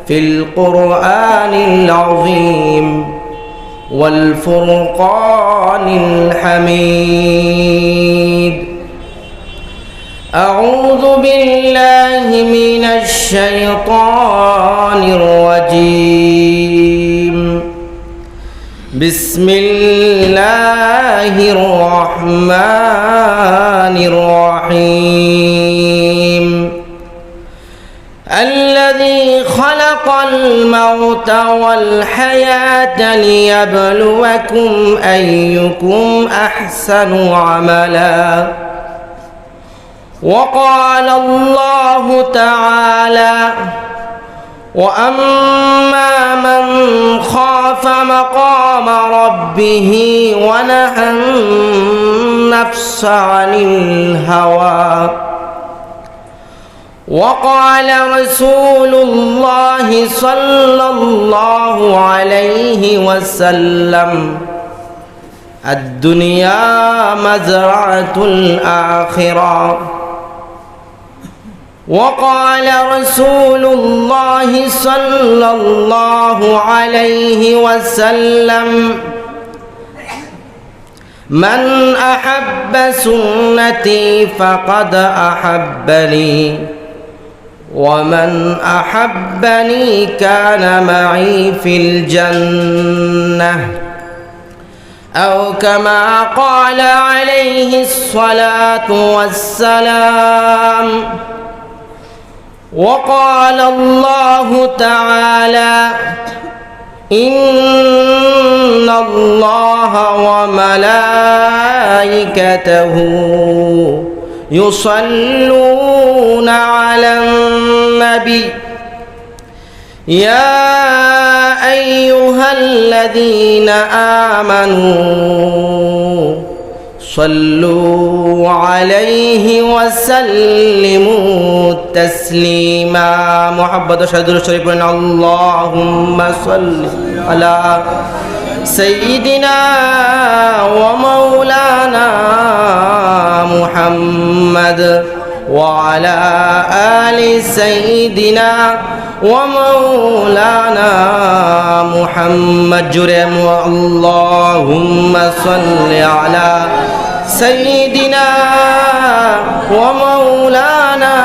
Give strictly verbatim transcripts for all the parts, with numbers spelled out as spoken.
في القرآن العظيم والفرقان الحميد. أعوذ بالله من الشيطان الرجيم. بسم الله الرحمن الرحيم. الذي خلق الموت والحياة ليبلوكم أيكم أحسن عملا. وقال الله تعالى: وأما من خاف مقام ربه ونهى النفس عن الهوى. وقال رسول الله صلى الله عليه وسلم: الدنيا مزرعة الآخرة. وقال رسول الله صلى الله عليه وسلم: من أحب سنتي فقد أحبني، ومن أحبني كان معي في الجنة. أو كما قال عليه الصلاة والسلام. وقال الله تعالى: إن الله وملائكته يصلون على النبي، يا أيها الذين آمنوا صلوا عليه وسلموا تسليما. محبت شهد شريف، اللهم صل على سيدنا ومولانا محمد وعلى آل سيدنا ومولانا محمد. جرم، اللهم صل على سيدنا ومولانا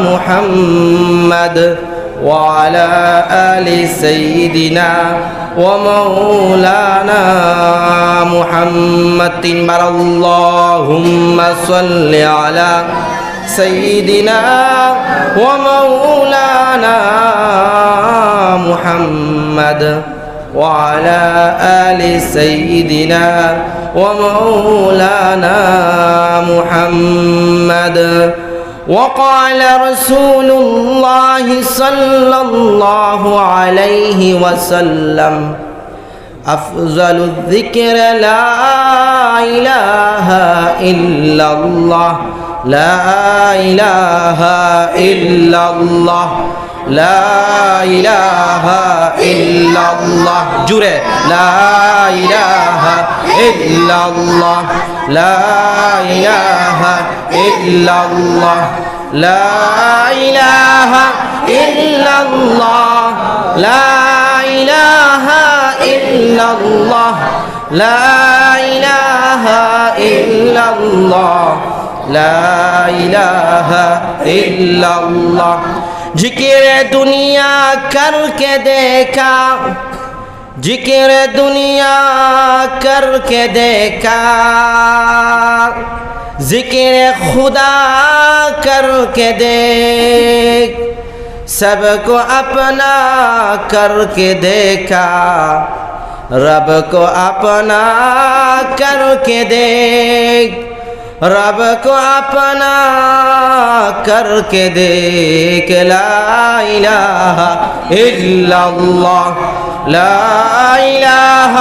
محمد وعلى آل سيدنا ومولانا محمد. তিনবার اللهم صل على سيدنا ومولانا محمد وعلى آل سيدنا ومولانا محمد. وقال رسول الله صلى الله عليه وسلم: أفضل الذكر لا إله إلا الله، لا إله إلا الله، لا إله إلا الله. জুরে, لا إله إلا الله، لا إله إلا الله، لا إله إلا الله، لا إله إلا الله، لا إله إلا الله، لا إله إلا الله. ذکر دنیا کر کے دیکھا، ذکر دنیا کر کے دیکھا، ذکر خدا کر کے دیکھ، سب کو اپنا کر کے دیکھا، رب کو اپنا کر کے دیکھ، رب کو اپنا کر کے دیکھ. لا الہ الا اللہ، لا الہ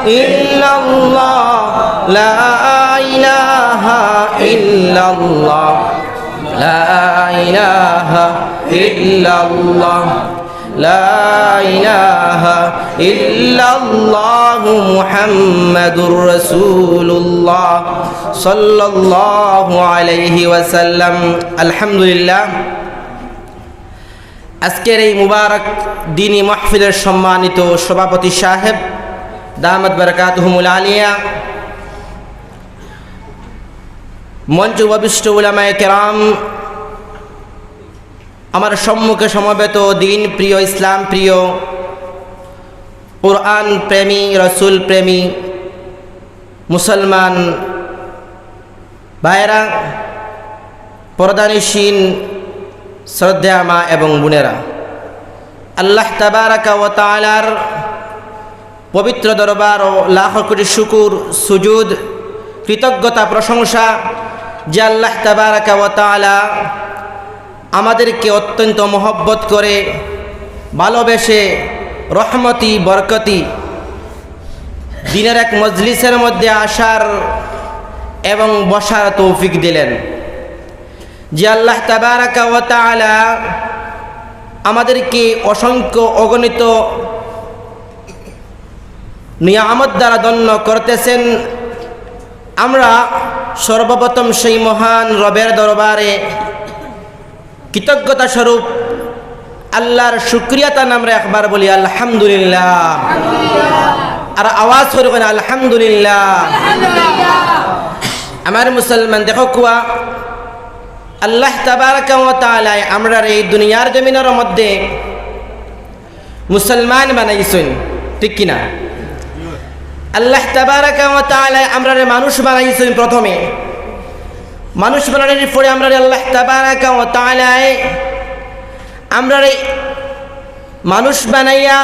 الا اللہ، لا الہ الا اللہ، لا الہ الا اللہ، لا الہ الا اللہ محمد رسول اللہ صلی اللہ علیہ وسلم. الحمدللہ. আজকের এই মুবারক দিনী মাহফিলের সম্মানিত সভাপতি সাহেব, দামাত বারাকাতুহুমুল আলিয়া, মঞ্চে উপবিষ্ট উলামায়ে কেরাম, আমার সম্মুখে সমবেত দিন প্রিয়, ইসলাম প্রিয়, কোরআন প্রেমী, রসুল প্রেমী মুসলমান ভাইরা, পর্দানিশীন শ্রদ্ধেয় মা এবং বোনেরা, আল্লাহ তাবারাকা ওয়া তাআলার পবিত্র দরবার ও লাখ কোটি শুকুর, সুজুদ, কৃতজ্ঞতা, প্রশংসা যে আল্লাহ তাবারাকা ওয়া তাআলা আমাদেরকে অত্যন্ত মহব্বত করে, ভালোবেসে, রহমতি বরকতি দিনের এক মজলিসের মধ্যে আসার এবং বসার তৌফিক দিলেন। যে আল্লাহ তাবারাকা ওয়া তাআলা আমাদেরকে অসংখ্য অগণিত নিয়ামত দ্বারা ধন্য করতেছেন, আমরা সর্বপ্রথম সেই মহান রবের দরবারে কৃতজ্ঞতা স্বরূপ আল্লাহর শুকরিয়া তান আমরা একবার বলি আলহামদুলিল্লাহ। আর আওয়াজ করে কেন আলহামদুলিল্লাহ। আমার মুসলমান, দেখো কুয়া, আল্লাহ তাবারাকা ওয়া তাআলায় আমরার এই দুনিয়ার জমিনের মধ্যে মুসলমান বানাইছইন, ঠিক কিনা? আল্লাহ তাবারাকা ওয়া তাআলায় আমরারে মানুষ বানাইছইন। প্রথমে মানুষ বানানোর পরে আমরারে আল্লাহ তাবারাকা ওয়া তাআলায় আমরারে মানুষ বানাইয়া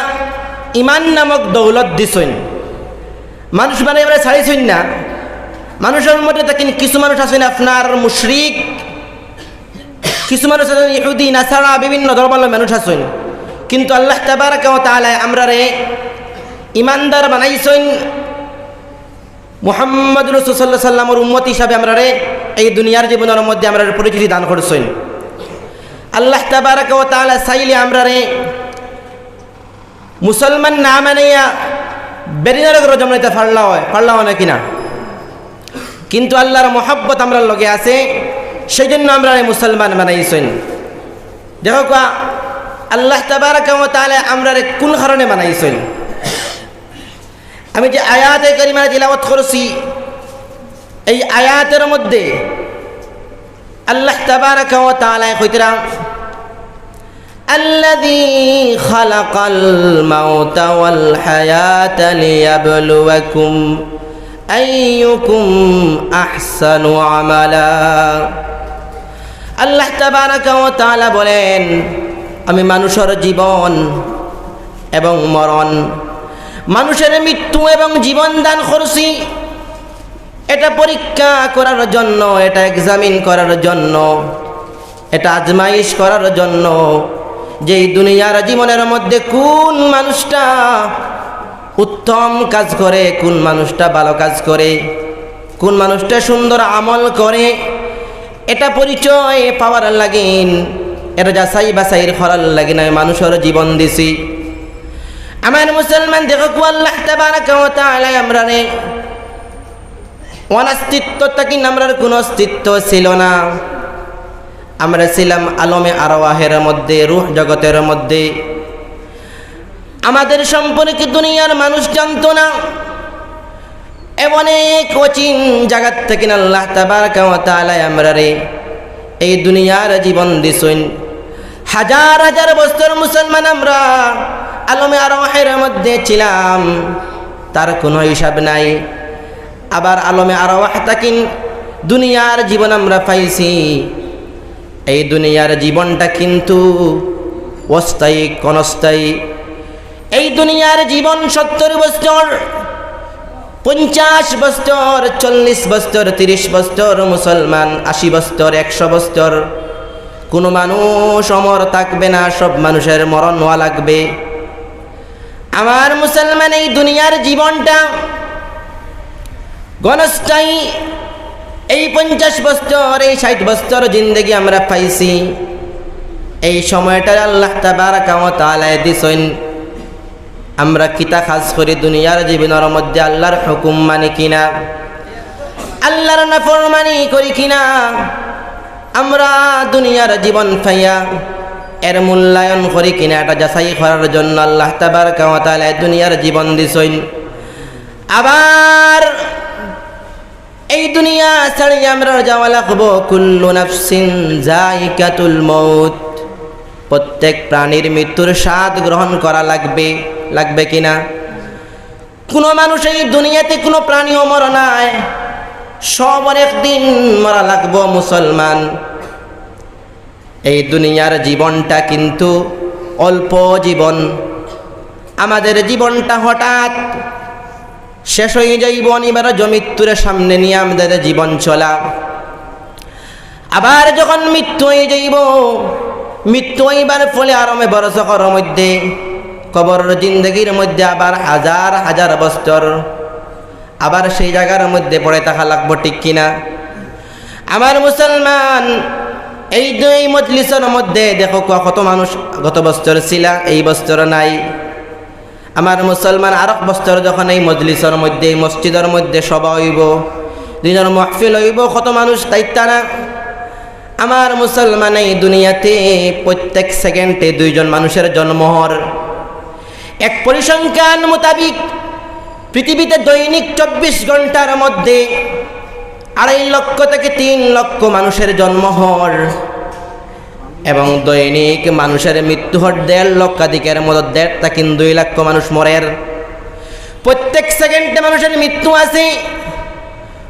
ইমান নামক দৌলত দিছইন। মানুষ বানাই আমরা ছাড়িছইন না। মানুষের মধ্যে দেখেন কিছু মানুষ আছইন আপনার মুশরিক, কিছু মানুষ আছইন ইহুদি, নাসারা, বিভিন্ন ধর্মাবলম্বী মানুষ আছইন। কিন্তু আল্লাহ তাবারাকা ওয়া তাআলায় আমরারে ইমানদার বানাইছইন। মুহাম্মদ রাসূল সাল্লাল্লাহু আলাইহি ওয়াসাল্লামর উম্মত হিসাবে আমরারে এই দুনিয়ার জীবনের মধ্যে আমরারে পরিচিতি দান করছইন। আল্লাহ তাবারাকা ওয়া তাআলা চাইলে আমরারে মুসলমান না মানাইয়া বেরিনার ঘরে জন্ম নিতে পারলা হয়, পারলা হয় না কিনা? কিন্তু আল্লাহর মহব্বত আমরার লগে আছে, সেই জন্য আমরারে মুসলমান বানাইছইন। দেখো কুয়া, আল্লাহ তাবারাকা ওয়া তাআলা আমরারে কোন কারণে বানাইছইন? আমি যে আয়াতে কারিমা তিলাওয়াত করছি, এই আয়াতের মধ্যে আল্লাহ তাবারাকা ওয়া তাআলা কইতরা, الذي خلق الموت والحياة ليبلوكم أيكم أحسن عملا। আল্লাহ তাবারাকা ওয়া তাআলা বলেন, আমি মানুষের জীবন এবং মরণ, মানুষের মৃত্যু এবং জীবন দান করছি, এটা পরীক্ষা করার জন্য, এটা এক্সামিন করার জন্য, এটা আজমাইশ করার জন্য, যে এই দুনিয়ার জীবনের মধ্যে কোন মানুষটা উত্তম কাজ করে, কোন মানুষটা ভালো কাজ করে, কোন মানুষটা সুন্দর আমল করে, এটা পরিচয় পাওয়ার লাগিন, এটা যাচাই বাছাইর করার লাগিন আমি মানুষের জীবন দিছি। আমার মুসলমান, দেখো কুয়া, আল্লাহ তাবারাকা ওয়া তাআলা আমরারে অনাস্তিত্ব থাকি আমরার কোনো অস্তিত্ব ছিল না। আমরা ছিলাম আলমে আরওয়াহের মধ্যে, রূহ জগতের মধ্যে। আমাদের সম্পর্কে দুনিয়ার মানুষ জানতো না। এমন এক অচিন জাগাত থাকি আল্লাহ তাবারাকা ওয়া তাআলা আমরারে এই দুনিয়ার জীবন দিছইন। হাজার হাজার বছর মুসলমান আমরা আলমে আরওয়াহের মধ্যে ছিলাম, তার কোনো হিসাব নাই। আবার আলমে আরওয়াহ থাকি দুনিয়ার জীবন আমরা পাইছি। এই দুনিয়ার জীবনটা কিন্তু অস্থায়ী, ক্ষণস্থায়ী। এই দুনিয়ার জীবন সত্তর বছর, পঞ্চাশ বছর, চল্লিশ বছর, তিরিশ বছর মুসলমান, আশি বছর, একশো বছর। কোনো মানুষ অমর থাকবে না, সব মানুষের মরণ হওয়া লাগবে। আমার মুসলমান, এই দুনিয়ার জীবনটা ক্ষণস্থায়ী। এই পঞ্চাশ বছর, এই ষাট বছর জিন্দেগি আমরা পাইছি, এই সময়টারে আল্লাহ তাবারাকা ওয়া তাআলায় দিছইন। আমরা কিতা কাজ করি দুনিয়ার জীবনের মধ্যে, আল্লাহর হুকুম মানি কিনা, আল্লাহর নাফরমানি করি কিনা? আমরা দুনিয়ার জীবন পাইয়া এর মূল্যায়ন করি কিনা, এটা যাচাই করার জন্য আল্লাহ তাবারাকা ওয়া তাআলা এই দুনিয়ার জীবন দিছইন। আবার এই দুনিয়া ছাড়ি আমরার যাওয়া লাগবো। কুল্লু নাফসিন যায়িকাতুল মউত, প্রত্যেক প্রাণীর মৃত্যুর স্বাদ গ্রহণ করা লাগবে, লাগবে কিনা? কোনো মানুষ এই দুনিয়াতে কোনো প্রাণী অমর নায়, সবর একদিন মরা লাগবো মুসলমান। এই দুনিয়ার জীবনটা কিন্তু অল্প জীবন। আমাদের জীবনটা হঠাৎ শেষ অইযাইবো, অনিবার্য মৃত্যুর সামনে নিয়া আমাদের জীবন চলা। আবার যখন মৃত্যু অইযাইবো, মৃত্যু অইবার ফলে আরামে বরজখর মধ্যে, কবরর জিন্দেগির মধ্যে আবার হাজার হাজার বছর আবার সেই জাগার মধ্যে পড়ে থাকা লাগবো, ঠিক কিনা? আমার মুসলমান, এই দুই মজলিসর মধ্যে দেখো কুয়া কত মানুষ গত বছর ছিলা, এই বছর নাই। আমার মুসলমান, আরক বছর যখন এই মজলিসর মধ্যে, এই মসজিদর মধ্যে সভা অইবো, দিনর মাহফিল অইবো, কত মানুষ তাইতা না। আমার মুসলমান, এই দুনিয়াতে প্রত্যেক সেকেন্ডে দুইজন মানুষের জন্ম হর। এক পরিসংখ্যান মোতাবিক পৃথিবীতে দৈনিক চব্বিশ ঘন্টার মধ্যে আড়াই লক্ষ থেকে তিন লক্ষ মানুষের জন্ম হর, এবং দৈনিক মানুষের মৃত্যু হর দেড় লক্ষাধিকের মতো, দেড় থেকে দুই লক্ষ মানুষ মরের। প্রত্যেক সেকেন্ডে মানুষের মৃত্যু আছে,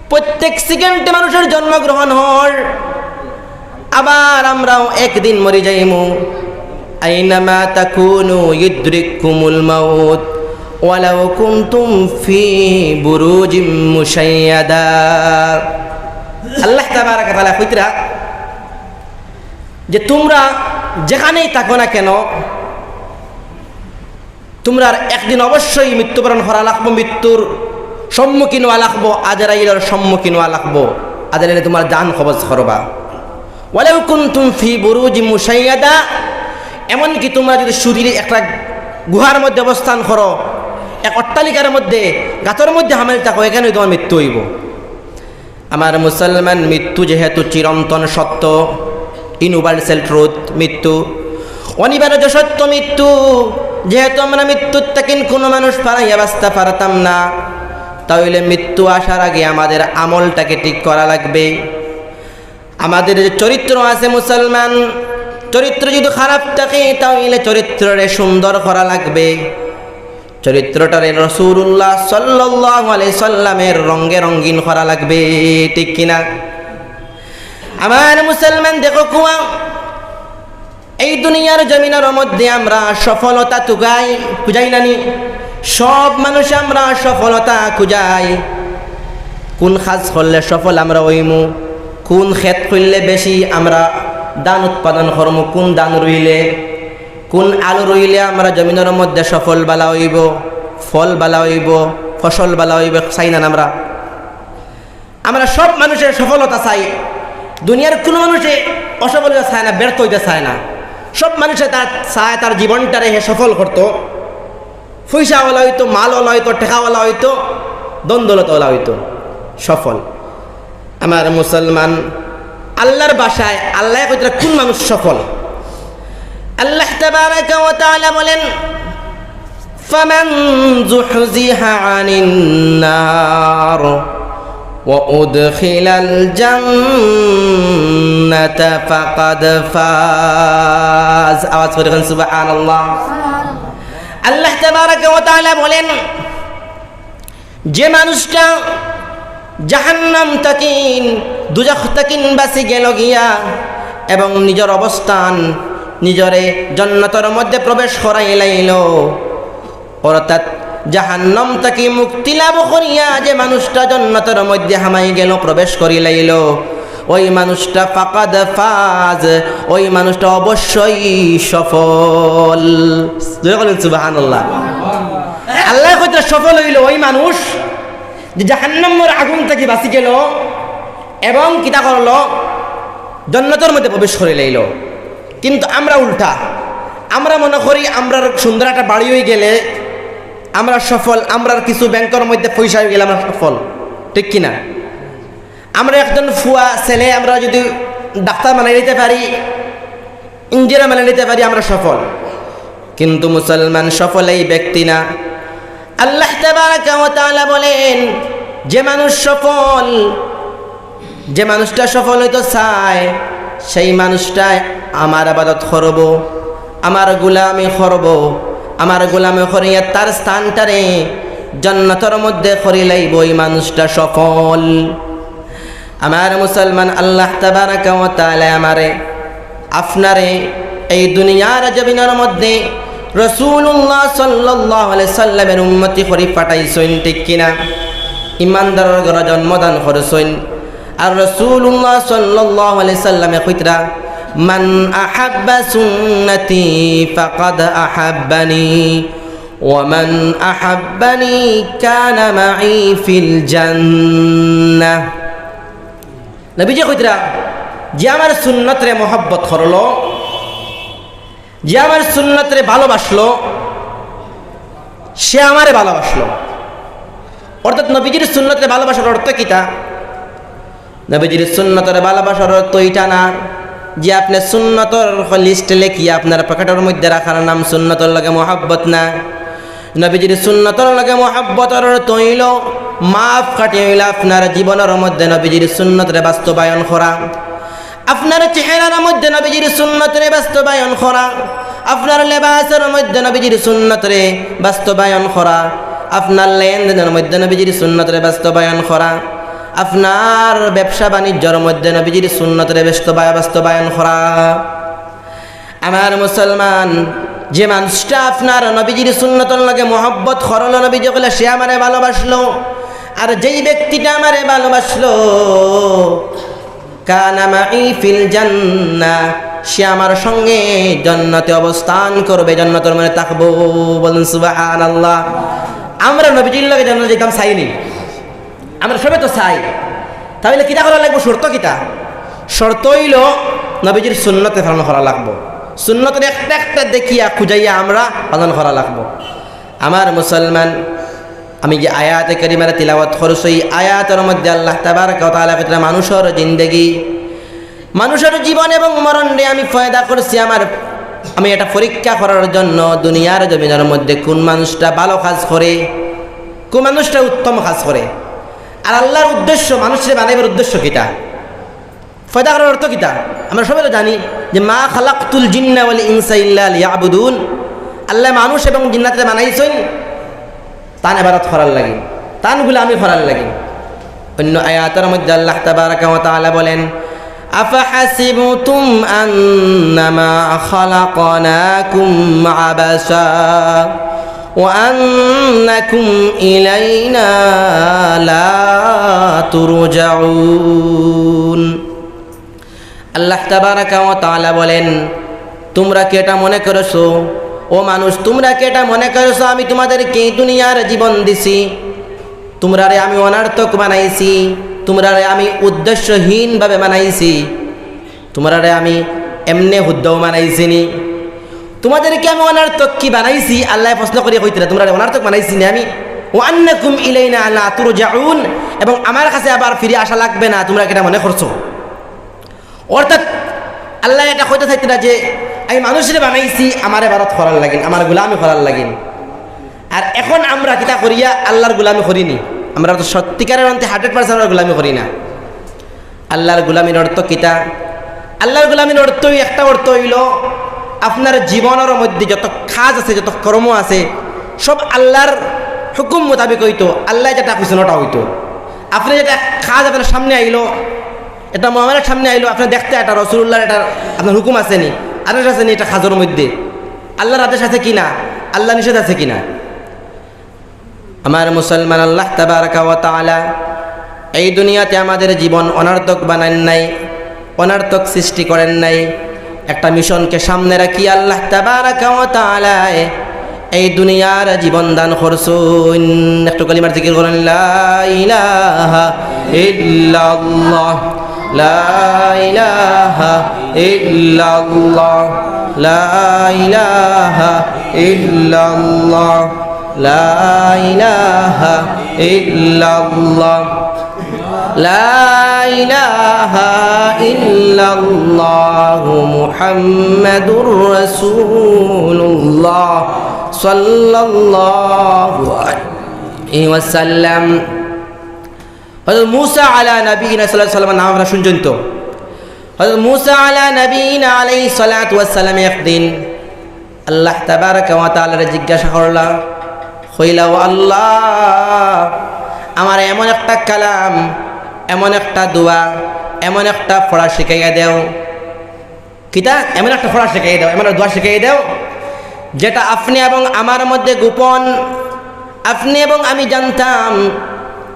প্রত্যেক সেকেন্ডে মানুষের জন্মগ্রহণ হর। আবার আমরাও একদিন মরি যাইমু। আইনামা তাকুনু ইউদরিককুমুল মাউত ওয়ালাউ কুনতুম ফি বুরুজিম মুশাইয়াদা। আল্লাহ তাবারাকা তাআলা কইতরা যে, তোমরা যেখানেই থাকো না কেন, তোমরার একদিন অবশ্যই মৃত্যুবরণ করা লাগবো, মৃত্যুর সম্মুখীন হওয়া লাগবো, আজরাইলর সম্মুখীন হওয়া লাগবো, আজরাইলে তোমার জান কবজ করবা। ওয়ালাউ কুনতুম ফি বুরুজিম মুশাইয়াদা, এমনকি তোমরা যদি সুদূরে একটা গুহার মধ্যে অবস্থান করো, এক অট্টালিকার মধ্যে, গাতর মধ্যে হামাইল থাকো, এখানেও তোমার মৃত্যু অইবো। আমার মুসলমান, মৃত্যু যেহেতু চিরন্তন সত্য, ইউনিভার্সাল ট্রুথ, মৃত্যু অনিবার্য সত্য, মৃত্যু। যেহেতু আমরা মৃত্যুর থাকি কোনো মানুষ ফালাইয়া বাঁচতা পারতাম না, তাহলে মৃত্যু আসার আগে আমাদের আমলটাকে ঠিক করা লাগবে। আমাদের যে চরিত্র আছে মুসলমান, চরিত্র যদি খারাপ থাকে, তাহলে চরিত্ররে সুন্দর করা লাগবে। চরিত্রটারে রাসূলুল্লাহ সাল্লাল্লাহু আলাইহি সাল্লামের রঙে রঙিন করা লাগবে, ঠিক কিনা? আমার মুসলমান, দেখো কুয়া, এই দুনিয়ার জমিনর মধ্যে আমরা সফলতা তুগাই, খুজাই নানি? সব মানুষ আমরা সফলতা খুজাই। কোন কাজ করলে সফল আমরা অইমু, কোন খেত করলে বেশি আমরা ধান উৎপাদন করমু, কোন ধান রুইলে, কোন আলু রুইলে আমরা জমিনর মধ্যে সফল বালা অইবো, ফল বালা অইবো, ফসল বালা অইবো, চাই না আমরা? আমরা সব মানুষের সফলতা চাই। দুনিয়ার কোনো মানুষে অসফল অইতে চায় না, ব্যর্থ অইতে চায় না। সব মানুষে তার চায় তার জীবনটারে হে সফল করতো, পয়সাওয়ালা অইতো, মালওয়ালা অইতো, টেকাওয়ালা অইতো, ধন দৌলতওয়ালা অইতো, সফল। আমার মুসলমান, আল্লাহর ভাষায় আল্লাহ কইতরা কোন মানুষ সফল? আল্লাহ তাবারাকা ওয়া তাআলা বলেন, "ফামান যুহযিহা আনিন নার ওয়া উদখিলাল জান্নাতা ফাকাদ ফাজ।" আওয়াজ করি কইন, "সুবহানাল্লাহ।" আল্লাহ তাবারাকা ওয়া তাআলা বলেন, যে মানুষটা জাহান্নাম থাকিন, দুজখ থাকিন বাঁচি গেল গিয়া এবং নিজর অবস্থান নিজরে জন্নতর মধ্যে প্রবেশ করাই লাইল, অর্থাৎ জাহান্নাম থাকি মুক্তি লাভ করিয়া যে মানুষটা জন্নতর মধ্যে হামাই গেল, প্রবেশ করি লাইল, ওই মানুষটা ফাকাদ ফাজ, ওই মানুষটা অবশ্যই সফল। জোরে বলেন সুবহানাল্লাহ। আল্লাহ কইতরা সফল অইল ওই মানুষ যে জাহান্নামর আগুন থাকি বাঁচি গেল এবং কিতা করল, জন্নতর মধ্যে প্রবেশ করি লাইল। কিন্তু আমরা উল্টা, আমরা মনে করি আমরার সুন্দর একটা বাড়ি অই গেলে আমরা সফল, আমরার কিছু ব্যাংকর মধ্যে পয়সা অই গেলে আমরা সফল, ঠিক কিনা? আমরা একজন ফুয়া ছেলে আমরা যদি ডাক্তার বানাই দিতে পারি, ইঞ্জিরা মেলা নিতে পারি আমরা সফল, কিন্তু মুসলমান সফল এই ব্যক্তি না। আল্লাহ তাবারাকা ওয়া তাআলা বলেন, যে মানুষ সফল, যে মানুষটা সফল হইতে চায়, সেই মানুষটায় আমার ইবাদত করব, আমার গোলামি করব, আমার গোলামি করিয়া তার স্থানটারে জান্নাতর মধ্যে করি লাইব, ওই মানুষটা সফল। আমার মুসলমান, আল্লাহ তাবারাকা ওয়া তাআলা আমারে, আপনারে এই দুনিয়ার জমিনর মধ্যে রাসূলুল্লাহ সাল্লাল্লাহু আলাইহি সাল্লামের উম্মতি করি পাঠাইছইন, ঠিক কিনা? ইমানদারর ঘরো জন্মদান করছইন। আর রাসূলুল্লাহ সাল্লাল্লাহু আলাইহি সাল্লামে কইতরা, "মান আহাব্বা সুন্নতি ফাকাদ আহাব্বানি, ওয়া মান আহাব্বানি কানা মাই ফিল জান্নাহ।" নবীজি কইতরা, "যে আমার সুন্নতরে মহব্বত করলো, যে আমার সুন্নতরে ভালোবাসলো, সে আমারে ভালোবাসলো।" অর্থাৎ নবীজির সুন্নতরে ভালোবাসার অর্থ কিতা? নবীজির সুন্নতরে ভালোবাসার অর্থ ইটা না যে আপনে সুন্নতর লিস্ট লেখিয়া আপনার পকেটর মধ্যে রাখার নাম সুন্নতর লগে মহব্বত না। নবীজির সুন্নতর লগে মহব্বতর অর্থ অইলো মাফ কাটি অইলো আপনার জীবনর মধ্যে নবীজির সুন্নতরে বাস্তবায়ন করা, আপনার চেহারার মধ্যে নবীজির সুন্নতরে বাস্তবায়ন করা, আপনার লেবাসর মধ্যে নবীজির সুন্নতরে বাস্তবায়ন করা, আপনার লেনদেনর মধ্যে নবীজির সুন্নতরে বাস্তবায়ন করা, আপনার ব্যবসা বাণিজ্যর মধ্যে নবীজির সুন্নতরে বাস্তবায়-, বাস্তবায়ন করা। আমার মুসলমান, যে মানুষটা আপনার নবীজির সুন্নতর লগে মহব্বত করলো, নবীজি কইলা, "সে আমারে ভালোবাসলো।" আর যেই ব্যক্তিটা আমারে ভালোবাসলো, "কানা মাই ফিল জান্নাহ", সে আমার সঙ্গে জান্নাতে অবস্থান করবে, জান্নাতর মধ্যে থাকবো। বলুন সুবহানাল্লাহ। আমরা নবীজির লগে জান্নাতে যাইতাম চাইনি? আমরা সবে তো চাই। তাইলে কিতা করা লাগবো? শর্ত কিতা? শর্ত অইলো নবীজির সুন্নতে পালন করা লাগবো। সুন্নতর একটা একটা দেখিয়া খুঁজাইয়া আমরা পালন করা লাগবো। আমার মুসলমান, আমি যে আয়াতে কারিমারে তিলাওয়াত করছি, এই আয়াতর মধ্যে আল্লাহ তাবারাকা ওয়া তাআলা কইতরা, মানুষর জিন্দেগি, মানুষর জীবন এবং মরণরে আমি পয়দা করছি আমার, আমি এটা পরীক্ষা করার জন্য দুনিয়ার জমিনর মধ্যে কোন মানুষটা ভালো কাজ করে, কোন মানুষটা উত্তম কাজ করে। আর আল্লাহর উদ্দেশ্য, মানুষরে বানাইবার উদ্দেশ্য কিতা? পয়দা করার অর্থ কিতা? আমরা সবে তো জানি যে, "মা খালাকতুল জিন্না ওয়াল ইনসা ইল্লা লিয়াবুদুন।" আল্লায় মানুষ এবং জিন্নাতরে বানাইছইন তান ইবাদত করার লাগি, তান গোলামি করার লাগি। অন্য আয়াতর মধ্যে আল্লাহ তাবারাকা ওয়া তাআলা বলেন, "আফাহাসিবতুম আন্নামা খালাকনাকুম আবাসা ওয়া আন্নাকুম ইলাইনা লা তুরজাউন।" আল্লাহ তাবারাকা ওয়া তাআলা বলেন, "তোমরা কি এটা মনে করছো, ও মানুষ, তোমরা কি এটা মনে করছো আমি তোমাদেরকে এই দুনিয়ার জীবন দিছি, তোমরারে আমি অনর্থক বানাইছি, তোমরারে আমি উদ্দেশ্যহীনভাবে বানাইছি, তোমরারে আমি এমনে হুদ্দাও বানাইছি নি? তোমাদেরকে আমি অনর্থক কি বানাইছি?" আল্লায় প্রশ্ন করিয়া কইতরা, "তোমরারে অনর্থক বানাইছি নি আমি? ওয়া আন্নাকুম ইলাইনা লা তুরজাউন, এবং আমার কাছে আবার ফিরে আসা লাগবে না, তোমরা কি এটা মনে করছো?" অর্থাৎ আল্লায় এটা কইতা চাইতরা যে, "আমি মানুষরে বানাইছি আমার ইবাদত করার লাগিন, আমার গোলামি করার লাগিন। আর এখন আমরা কিতা করিয়া আল্লাহর গোলামি করি নি? আমরা তো সত্যিকারের অন্তে হান্ড্রেড পার্সেন্ট আল্লাহর গোলামি করি না।" আল্লাহর গোলামির অর্থ কিতা? আল্লাহর গোলামির অর্থ, একটা অর্থ অইলো, আপনার জীবনর মধ্যে যত কাজ আছে, যত কর্ম আছে, সব আল্লাহর হুকুম মোতাবেক অইতো, আল্লায় যেটা কইছইন ওটা অইতো। আপনে যেটা কাজ আপনার সামনে আইলো, এটা মুআমালার সামনে আইলো, আপনে দেখতা এটা রাসূলুল্লাহর এটা আপনার হুকুম আছে নি, আদেশ আছে নি এটা কাজর মধ্যে, আল্লাহর আদেশ আছে কি না, আল্লাহর নিষেধ আছে কি না। আমার মুসলমান, আল্লাহ তাবারাকা ওয়া তাআলা এই দুনিয়াতে আমাদের জীবন অনর্থক বানাইন নাই, অনর্থক সৃষ্টি করেন নাই। একটা মিশনকে সামনে রাখি আল্লাহ তাবারাকা ওয়া তাআলায় এই দুনিয়ার জীবন দান করছইন। একটু কলিমার জিকির করইন, লা ইলাহা ইল্লাল্লাহ, লা ইলাহা ইল্লাল্লাহ, লা ইলাহা ইল্লাল্লাহ, লা ইলাহা ইল্লাল্লাহ। لا إله إلا الله محمد رسول الله صلى الله عليه وسلم. হযরত মুসা আলা নবীনা সাল্লাল্লাহু আলাইহি ওয়াসাল্লামের নাম আপনারা শুনছেন তো? হযরত মুসা আলা নবীনা আলাইহিস সালাতু ওয়াস সালাম একদিন আল্লাহ তাবারাকা ওয়া তাআলারে জিজ্ঞাসা করলা, কইলা, "ও আল্লাহ, আমারে এমন একটা কালাম, এমন একটা দোয়া, এমন একটা পড়া শিখাইয়া দেও।" কিতা? "এমন একটা পড়া শিখাইয়া দেও, এমন একটা দোয়া শিখাইয়া দেও, যেটা আপনি এবং আমার মধ্যে গোপন, আপনি এবং আমি জানতাম,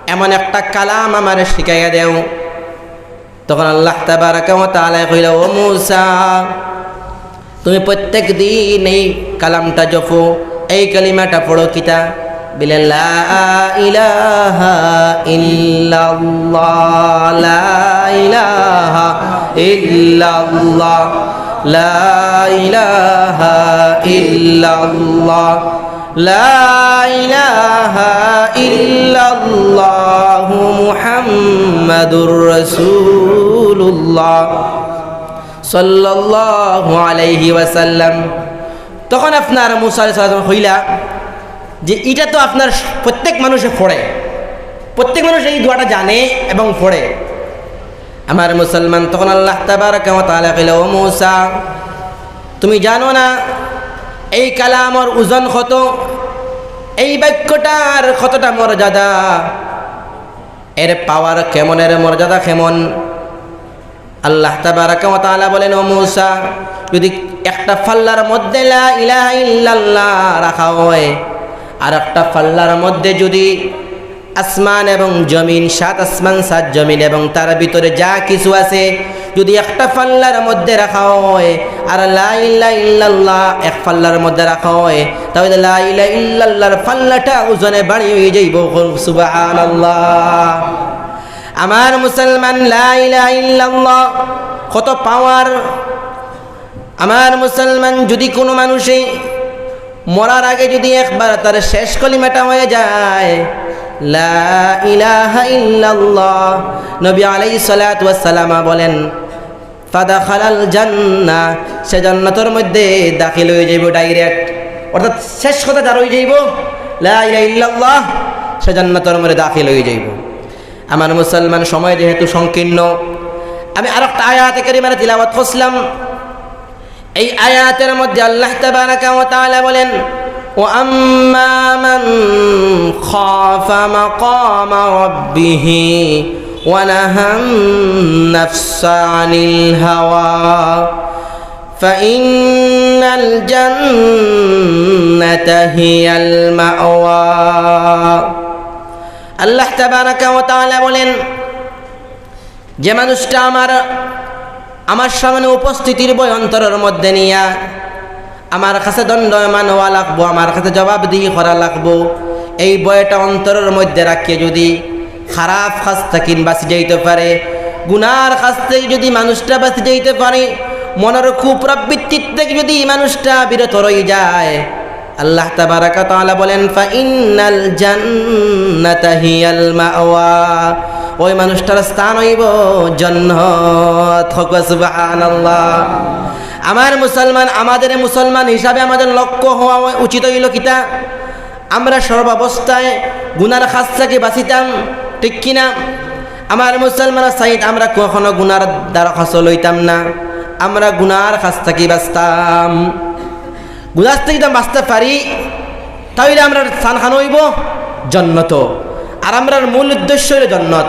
এমন একটা কালাম আমারে শিখাইয়া দেও।" তখন আল্লাহ তাবারাকা ওয়া তাআলা কইলা, "ও মুসা, তুমি প্রত্যেক দিন এই কালামটা জপো, এই কালিমাটা পড়ো।" কিতা? বলে, "লা ইলাহা ইল্লাল্লাহ, লা ইলাহা ইল্লাল্লাহ, লা ইলাহা ইল্লাল্লাহ, লা ইলাহা ইল্লাল্লাহু মুহাম্মাদুর রাসূলুল্লাহ সাল্লাল্লাহু আলাইহি ওয়াসাল্লাম।" তখন আপনার মুসা আলাইহিস সালাম কইলা যে, "এটা তো আপনার প্রত্যেক মানুষে পড়ে, প্রত্যেক মানুষ এই দোয়াটা জানে এবং পড়ে।" আমার মুসলমান, তখন আল্লাহ তাবারাকা ওয়া তাআলা কইলা, "ও মুসা, তুমি জানো না এই কালামর ওজন কত, এই বাক্যটার কতটা মর্যাদা, এর পাওয়ার কেমন, এর মর্যাদা কেমন?" আল্লাহ তাবারাকা ওয়া তাআলা বলেন, "ও মুসা, যদি একটা পাল্লার মধ্যে লা ইলাহা ইল্লাল্লাহ রাখা হয়, আর একটা পাল্লার মধ্যে যদি আসমান এবং জমিন, সাত আসমান, সাত জমিন এবং তার ভিতরে যা কিছু আছে, যদি একটা পাল্লার মধ্যে রাখা হয়, আর লা ইলাহা ইল্লাল্লাহ এক পাল্লার মধ্যে রাখা হয়, তাহলে লা ইলাহা ইল্লাল্লাহর পাল্লাটা ওজনে ভারী হয়ে যাইব।" সুবহানাল্লাহ। আমার মুসলমান, লা ইলাহা ইল্লাল্লাহ কত পাওয়ার। আমার মুসলমান, যদি কোনো মানুষে মরার আগে যদি একবার তার শেষ কলিমাটা হয়ে যায়, লা ইলাহা ইল্লাল্লাহ, নবী আলাইহিস সালাতু ওয়াস সালাম বলেন, "ফাদাখালাল জান্নাহ", সে জান্নাতর মধ্যে দাখিল হয়ে যাইব ডাইরেক্ট। অর্থাৎ শেষ কথা যার হয়ে যাইব লা ইলাহা ইল্লাল্লাহ, সে জান্নাতর মধ্যে দাখিল হয়ে যাইব। আমার মুসলমান, সময় যেহেতু সংকীর্ণ, আমি আরেকটা আয়াতে কারিমারে তিলাওয়াত করছিলাম। এই আয়াতের মধ্যে আল্লাহ তাবারাকা ওয়া তাআলা বলেন, "ওয়া আম্মা মান খাফা মাকামা রাব্বিহি ওয়া নাহান নাফসা আনিল হাওয়া ফাইন্নাল জান্নাতা হিয়াল মাওয়া।" আল্লাহ তাবারাকা ওয়া তাআলা বলেন, যে মানুষটা আমার, আমার সামনে উপস্থিতির ভয় অন্তরের মধ্যে নিয়া আমার কাছে দণ্ডায়মান হওয়া লাগবো, আমার কাছে জবাবদিহি করা লাগবো, এই ভয়টা অন্তরের মধ্যে রাখিয়া যদি খারাপ কাজ থাকি বাঁচি যাইতে পারে, গুনার কাজ থাকি যদি মানুষটা বাঁচি যাইতে পারে, মনের কুপ্রবৃত্তির থাকি যদি মানুষটা বিরত রই যায়, আল্লাহ তাবারাকা তাআলা বলেন, "ফাইন্নাল জান্নাতা হিয়াল মাওয়া", ওই মানুষটার স্থান হইব জান্নাত। কও সুবহানাল্লাহ। আমার মুসলমান, আমাদের মুসলমান হিসাবে আমাদের লক্ষ্য হওয়া উচিত হইল কিতা? আমরা সর্বাবস্থায় গুনার কাজ থাকি বাঁচিতাম, ঠিক কিনা? আমার মুসলমান সাইড, আমরা কখনো গুনার দ্বারা কাজ লইতাম না, আমরা গুনার কাজ থাকি বাঁচতাম। গুনার থাকি যদি বাঁচতে পারি, তাহলে আমরার স্থানখান হইব জান্নাত। আর আমরার মূল উদ্দেশ্য হইল জান্নাত।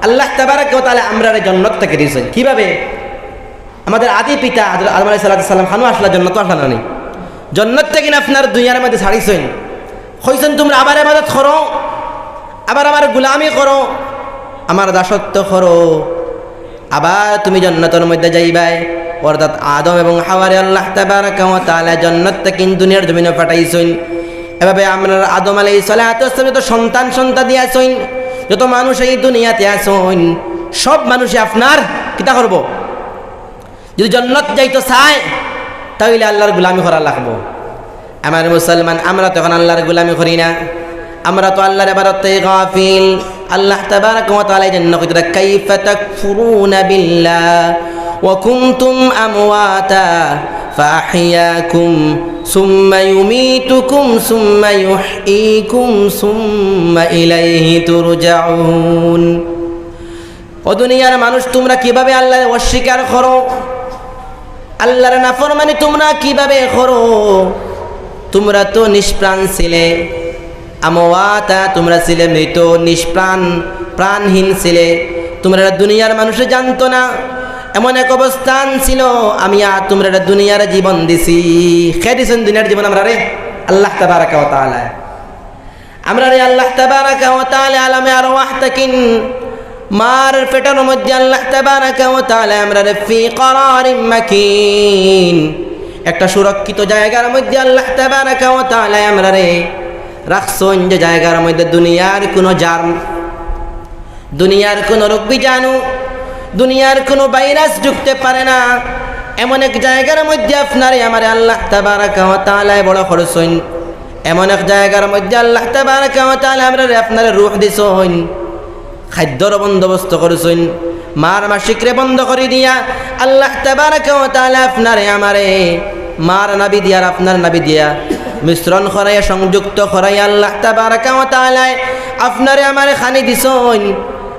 আল্লাহ তাবারাকা ওয়া তাআলা আমরারে জান্নাত থাকি দিয়েছেন। কিভাবে? আমাদের আদি পিতা হযরত আদম আলাইহিস সালাতু ওয়াস সালাম খানো আসলা, জান্নাত আসলা না নি? জান্নাত থাকি না আপনার দুনিয়ার মধ্যে ছাড়িছেন, কইছেন, "তোমরা আমার ইবাদত করো, আবার আমার গোলামি করো, আমার দাসত্ব করো, আবার তুমি জান্নাতর মধ্যে যাইবায়।" অর্থাৎ আদম এবং হাওয়ারে আল্লাহ তাবারাকা ওয়া তাআলা জান্নাত থাকি দুনিয়ার জমিনে পাঠাইছেন। এভাবে আমরা আদম আলাইহিস সালাতু ওয়াস সালাম যত সন্তান সন্ততি আছেন, যত মানুষ এই দুনিয়াতে আছেন, সব মানুষে আপনার কিতা করব? যদি জান্নাত যাইতে চায়, তাহলে আল্লাহর গোলামি করা লাগবো। আমার মুসলমান, আমরা তো এখন আল্লাহর গোলামি করি না, আমরা তো আল্লাহর ইবাদত থেকে গাফিল। আল্লাহ তাবারাকা ওয়া তাআলা এই জন্য কইতরা, "কাইফা তাকফুরুনা বিল্লাহ ওয়া কুনতুম আমওয়াতা ফাআহইয়াকুম সুম্মা ইউমীতুকুম সুম্মা ইউহয়ীকুম সুম্মা ইলাইহি তুরজাউন।" ও দুনিয়ার মানুষ, তোমরা কিভাবে আল্লাহরে অস্বীকার করো? আল্লাহর নাফরমানি তোমরা কিভাবে করো? তোমরা তো নিষ্প্রাণ ছিলে, আমওয়াতা, তোমরা ছিলে মৃত, নিষ্প্রাণ, প্রাণহীন ছিলে। তোমরা দুনিয়ার মানুষে জানতো না, এমন এক অবস্থান ছিল। আমি আর তোমরা দুনিয়ার জীবন দিছি। কে দিছইন দুনিয়ার জীবন আমরারে? আল্লাহ তাবারাকা ওয়া তাআলা। আমরারে আল্লাহ তাবারাকা ওয়া তাআলা আলামে আরওয়াহ থাকি, মার পেটর মধ্যে আল্লাহ তাবারাকা ওয়া তাআলা আমরারে ফি ক্বারারিম মাকিন, একটা সুরক্ষিত জায়গার মধ্যে আল্লাহ তাবারাকা ওয়া তাআলা আমরারে রাখছইন, যে জায়গার মধ্যে দুনিয়ার কোনো জার্ম, দুনিয়ার কোনো রোগ বীজাণু, দুনিয়ার কোনো ভাইরাস ঢুকতে পারে না। এমন এক জায়গার মধ্যে আপনারে আমারে আল্লাহ তাবারাকা ওয়া তাআলায় বড় করছইন। এমন এক জায়গার মধ্যে আল্লাহ তাবারাকা ওয়া তাআলা আমরারে, আপনারে রুহ দিছইন, খাদ্যর বন্দোবস্ত করছইন। মার মাসিকরে বন্ধ করি দিয়া আল্লাহ তাবারাকা ওয়া তাআলা আপনারে আমারে মার নাভি দিয়া আর আপনার নাভি দিয়া মিশ্রণ করাইয়া, সংযুক্ত করাইয়া আল্লাহ তাবারাকা ওয়া তাআলায় আপনারে আমারে খানি দিছইন।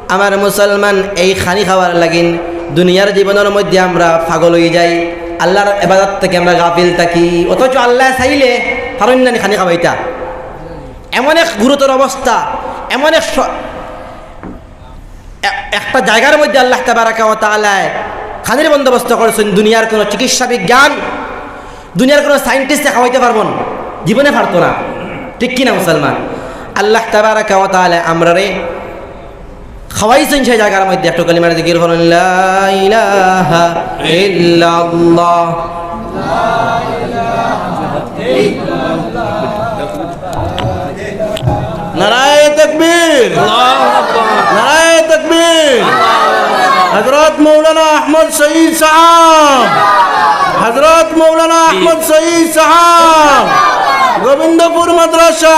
আমার মুসলমান, এই খানি খাওয়ার লাগিন দুনিয়ার জীবনর মধ্যে আমরা পাগল অই যাই, আল্লাহর ইবাদত থাকি আমরা গাফিল থাকি, অথচ আল্লায় চাইলে পারইন না নি খানি খাওয়াইতা। এমন এক গুরুতর অবস্থা, এমন এক স-, এ-, একটা জায়গার মধ্যে আল্লাহ তাবারাকা ওয়া তাআলায় খানির বন্দোবস্ত করছইন, দুনিয়ার কোনো চিকিৎসা বিজ্ঞান, দুনিয়ার কোনো সায়েন্টিস্টে খাওয়াইতে পারবো না, জীবনে পারতো না। ঠিক কি না মুসলমান? আল্লাহ তাবারাকা ওয়া তাআলা আমরারে খাওয়াইছইন সেই জায়গার মধ্যে। একটু কালিমার জিকির করুন, লা ইলাহা ইল্লাল্লাহ। নারায়ে তাকবীর। নারায়ে তাকবীর। হযরত মাওলানা আহমদ শহীদ সাহেব। হযরত মাওলানা আহমদ শহীদ সাহেব। গোবিন্দপুর মাদ্রাসা।